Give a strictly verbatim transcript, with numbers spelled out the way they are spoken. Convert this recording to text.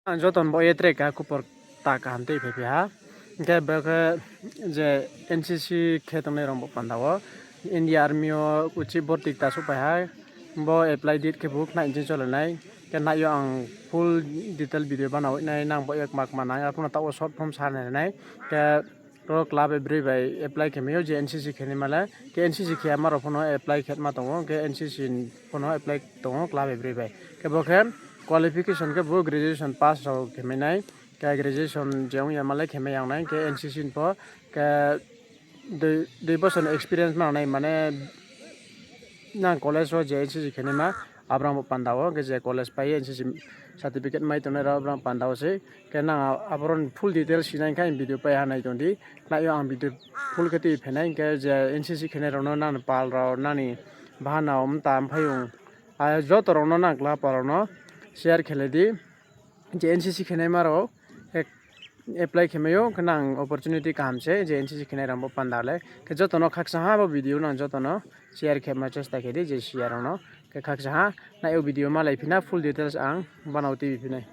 Ang joto no bo ye tre keha khupor ta kaham tei phaiphi ha. Hing khe bo khe je N C C khe tongnai rao bo panda wo India Army yo uchih borti kta souhpai ha. Bo apply date khe bo khnai jin chola nai. Khe nai yo ang full detail video banao nai, nang bo ye kma kma nang, arphuh no taoh wo short form sa nai nai. Khe ro kla bai broi bai apply khe mai ou je N C C khe naima le. Khe N C C khe yama rao pho no apply khe ma tong ou, khe N C C pho no apply tong ou kla bai broi bai. Khe bo khe qualification khe bo graduation pass rao khe mai nai. Khe graduation je ong yama le khe mai ya nai, khe N C C ni pho khe dui, dui bosor ni experience ma nai, mane nang college wo je N C C khe naima, abrao bo panda wo, khe je college pai ye N C C certificate mai tongnai rao abrao panda wo sei. Khe nang aboro ni full details si nai khe ang video pai ha nai tong di. Nai yo ang video full khe tui phainai, khe je N C C khe nai rao no nang ni pal rao, nang ni bahanao mta mphaiyong, joto rao no nang kla pal rao no share khe lai di. Je N C C khe naima rao apply khe mai ou, khe nang opportunity kaham se je N C C khe nai rao bo panda le. Khe joto no khakchang ha bo video nang joto no share khe ma chesta khe di, je siya rao no. Khe khakchang ha, nai yo video malai phi na full details ang banao tui phi nai.